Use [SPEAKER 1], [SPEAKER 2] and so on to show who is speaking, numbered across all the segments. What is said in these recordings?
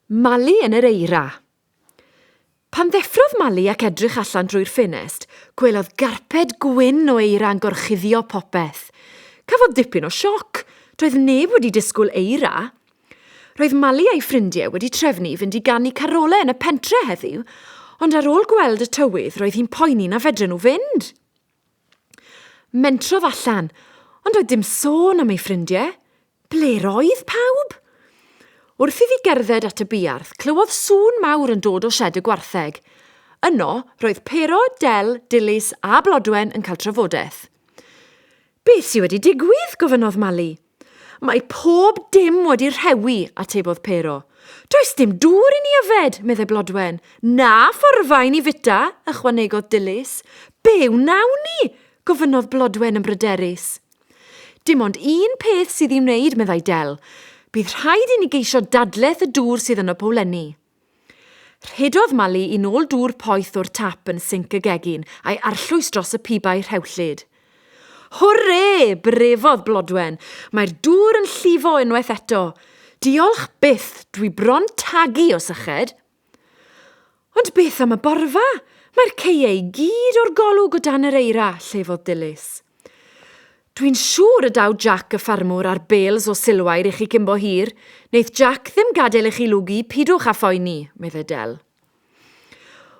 [SPEAKER 1] Mali yn yr eira. Pan ddeffrodd Mali ac edrych allan drwy'r ffenest, gwelodd garped gwyn o eira yn gorchuddio popeth. Cafodd dipyn o sioc. Doedd neb wedi disgwyl eira. Roedd Mali a'i ffrindiau wedi trefnu i fynd i ganu carolau yn y pentre heddiw, ond ar ôl gweld y tywydd roedd hi'n poeni na fedren nhw fynd. Mentrodd allan, ond doedd dim sôn am ei ffrindiau. Ble roedd pawb? Wrth iddi gerdded at y buarth, clywodd sŵn mawr yn dod o sied y gwartheg. Yno, roedd Pero, Del, Dilys a Blodwen yn cael trafodaeth. Beth sy wedi digwydd? gofynnodd Mali. Mae pob dim wedi rhewi, atebodd Pero. Does dim dŵr i ni yfed, meddai Blodwen. Na phorfa i ni fwyta, ychwanegodd Dilys. Be wnawn ni? gofynnodd Blodwen yn bryderus. Dim ond un peth sydd i'w wneud, meddai Del. Bydd rhaid i ni geisio dadleth y dŵr sydd yn y powlenni. Rhedodd Mali i nôl dŵr poeth o'r tap yn sinc y gegin a'i arllwys dros y pibau rhewllyd. Hwrê! brefodd Blodwen. Mae'r dŵr yn llifo unwaith eto. Diolch byth, dwi bron tagu o syched. Ond beth am y borfa? Mae'r caeau i gyd o'r golwg o dan yr eira, llefodd Dilys. Dwi'n siŵr y daw Jac y ffarmwr a'r bêls o silwair i chi cyn bo hir. Neith Jac ddim gadael i chi lwgu, pidwch â phoeni, meddai Del.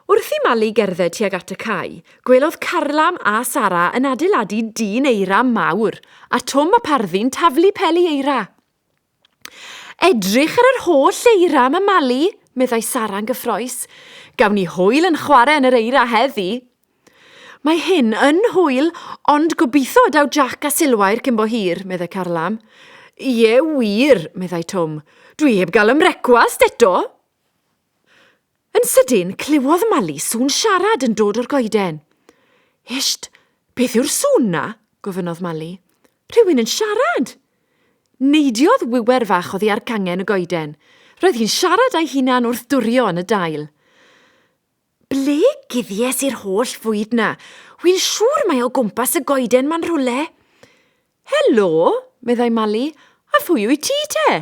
[SPEAKER 1] Wrth i Mali gerdded tuag at y cae, gwelodd Carlam a Sara yn adeiladu dyn eira mawr, a Twm a Parddu'n taflu peli eira. Edrych ar yr holl eira 'ma, Mali, meddai Sara'n gyffrous. Gawn ni hwyl yn chwarae yn yr eira heddi. Mae hyn yn hwyl, ond gobeithio y daw Jac a silwair cyn bo hir, meddai Carlam. Ie, wir, meddai Twm. Dwi heb gael 'y mrecwast eto. Yn sydyn, clywodd Mali sŵn siarad yn dod o'r goeden. Hisht, beth yw'r sŵn 'na? gofynnodd Mali. Rhywun yn siarad! Neidiodd wiwer fach oddi ar gangen y goeden. Roedd hi'n siarad â'i hunan wrth dwrio yn y dail. Ble guddies i'r holl fwyd 'na? Wi'n siŵr mae o gwmpas y goeden 'ma'n rhywle. Helo, meddai Mali, a phwy wyt ti te?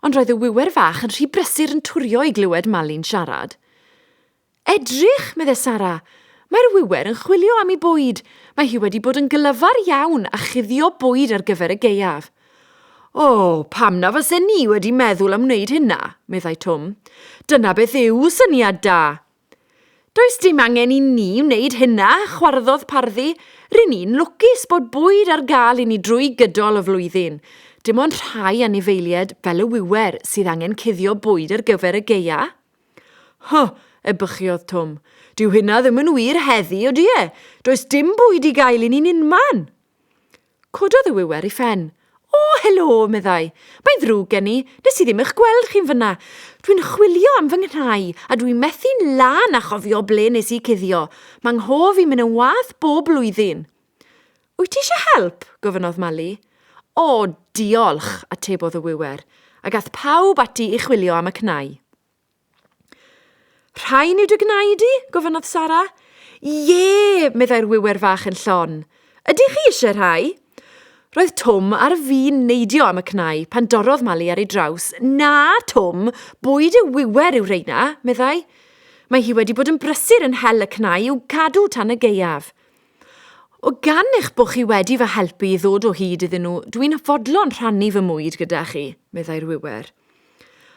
[SPEAKER 1] Ond roedd y wiwer fach yn rhy brysur yn twrio i glywed Mali'n siarad. Edrych, meddai Sara, mae'r wiwer yn chwilio am ei bwyd. Mae hi wedi bod yn glyfar iawn a chuddio bwyd ar gyfer y gaeaf. O, pam na fysen ni wedi meddwl am wneud hynna, meddai Twm. Dyna beth yw syniad da. Does dim angen i ni wneud hynna, chwarddodd Parddu. Rŷn ni'n lwcus bod bwyd ar gael i ni drwy gydol y flwyddyn. Dim ond rhai anifeiliaid, fel y wiwer, sydd angen cuddio bwyd ar gyfer y gaea. Hy, ebychiodd Twm. Dyw hynna ddim yn wir heddi, odi e? Does dim bwyd i gael i ni'n unman. Cododd y wiwer ei phen. O, helo, meddai. Mae'n ddrwg gen i, nes i ddim eich gweld chi'n fyna. Dwi'n chwilio am fy nghnau, a dwi'n methu'n lân â chofio ble nes i cuddio. Mae 'nghof i'n mynd yn wath bob blwyddyn. Wyt ti eisiau help? gofynnodd Mali. O, diolch, atebodd y wiwer, ac ath pawb ati i chwilio am y cnau. Rhain yw dy gnau di? gofynnodd Sara. Ie, meddai'r wiwer fach yn llon. Ydych chi eisiau rhai? Roedd Twm ar fin neidio am y cnau pan dorrodd Mali ar ei draws. Na, Twm, bwyd y wiwer yw rheina, meddai. Mae hi wedi bod yn brysur yn hel y cnau i'w cadw tan y gaeaf. O gan eich bod chi wedi fy helpu i ddod o hyd iddyn nhw, dwi'n fodlon rhannu fy mwyd gyda chi, meddai'r wiwer.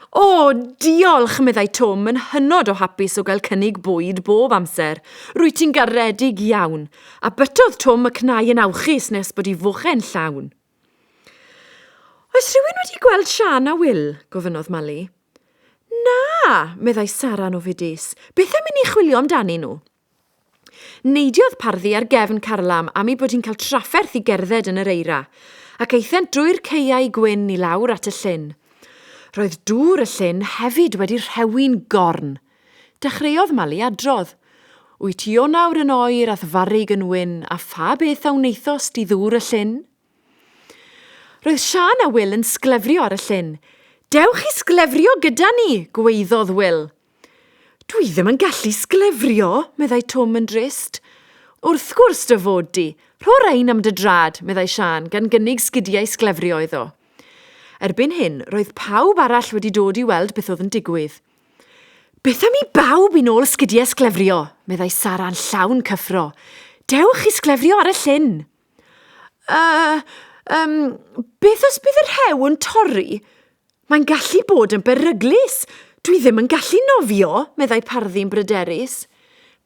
[SPEAKER 1] O, diolch, meddai Twm, yn hynod o hapus o gael cynnig bwyd bob amser. Rwyt ti'n garedig iawn. A bytodd Twm y cnau yn awchus nes bod ei foche'n llawn. Oes rhywun wedi gweld Siân a Wil? gofynnodd Mali. Na, meddai Sara'n ofidus. Beth am i ni chwilio amdanyn nhw? Neidiodd Parddu ar gefn carlam am ei bod hi'n cael trafferth i gerdded yn yr eira, ac aethent drwy'r caeau gwyn i lawr at y llyn. Roedd dŵr y llyn hefyd wedi rhewi'n gorn. Dechreuodd Mali adrodd. Wyt Ionawr yn oer a'th farrug yn wyn, a pha beth a wnaethost i ddŵr y llyn? Roedd Siân a Wil yn sglefrio ar y llyn. Dewch i sglefrio gyda ni! gwaeddodd Wil. Dwi ddim yn gallu sglefrio, meddai Twm yn drist. Wrth gwrs dy fod di. Rho rein am dy drad, meddai Siân, gan gynnig sgidiau sglefrio iddo. Erbyn hyn, roedd pawb arall wedi dod i weld beth oedd yn digwydd. Beth am i bawb i nôl sgidiau sglefrio? meddai Sara'n llawn cyffro. Dewch i sglefrio ar y llyn! Uh, um, beth os bydd y rhew yn torri? Mae'n gallu bod yn beryglus. Dwi ddim yn gallu nofio, meddai Parddu'n bryderus.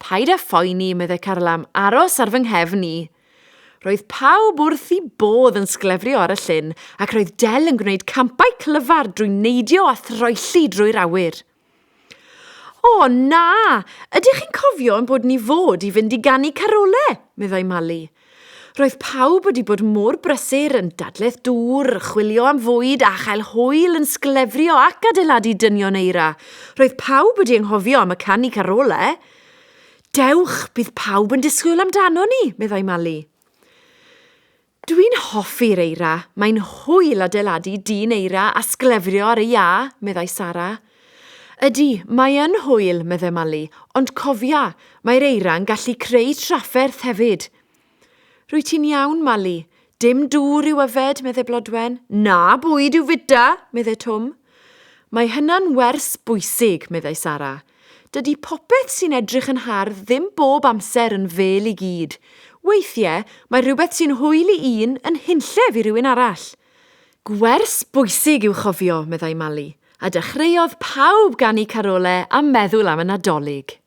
[SPEAKER 1] Paid â phoeni, meddai Carlam, aros ar fy nghefn i. Roedd pawb wrth i bodd yn sglefrio ar y llyn ac roedd Del yn gwneud campau clyfar drwy neidio a throelli drwy'r awyr. O, na! Ydych chi'n cofio ein bod ni fod i fynd i ganu carole? meddai Mali. Roedd pawb wedi bod mor brysur yn dadleth dŵr, chwilio am fwyd a chael hwyl yn sglefrio ac adeiladu dynion eira. Roedd pawb wedi anghofio am y canu carole. Dewch, bydd pawb yn disgwyl amdano ni, meddai Mali. Dwi'n hoffi'r eira, mae'n hwyl adeiladu dyn eira a sglefrio ar y iâ, meddai Sara. Ydy, mae yn hwyl, meddai Mali, ond cofia, mae'r eira'n gallu creu trafferth hefyd. Rwyt ti'n iawn, Mali. Dim dŵr i'w yfed, meddai Blodwen. Na, bwyd i'w fwyta, meddai Twm. Mae hynna'n wers bwysig, meddai Sara. Dydy popeth sy'n edrych yn hardd ddim bob amser yn fêl i gyd. Weithiau, mae rhywbeth sy'n hwyl i un yn hunllef i rywun arall. Gwers bwysig i'w chofio, meddai Mali, a dechreuodd pawb ganu carolau a meddwl am y Nadolig.